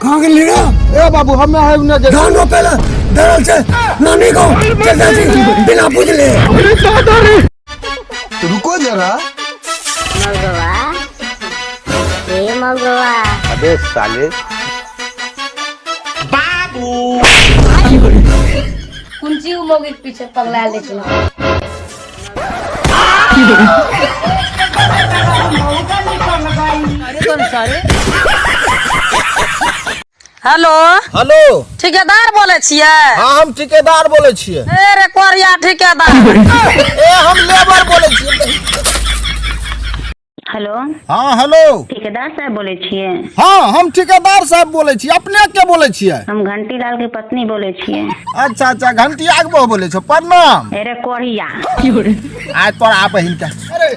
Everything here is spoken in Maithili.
कहाँ गेली रे? ए बाबू, हमे है ने जे धान रोपे ला डरल छै नानी गाँव चल जाइ छी बिना बुझले। रुको जरा। मौगवा, ए मौगवा। अबे साले। कुंची उ मौगी के पीछे पगला ले छलो। हेलो। हेलो। ठेकेदार बोले छियै? हाँ, हम ठेकेदार बोले छियै। ए रे कोरिया ठेकेदार। ए, हम लेबर बोले छियै। हेलो। हाँ, हेलो। ठेकेदार साहब बोले छियै? हाँ, हम ठेकेदार साहब बोले छियै। अपने के बोले छियै? हम घंटी लाल के पत्नी बोले छियै। अच्छा अच्छा, घंटिया के बहू बोले छो। प्रणाम। ए रे कोरिया। आय तोरा बहिन के। अरे।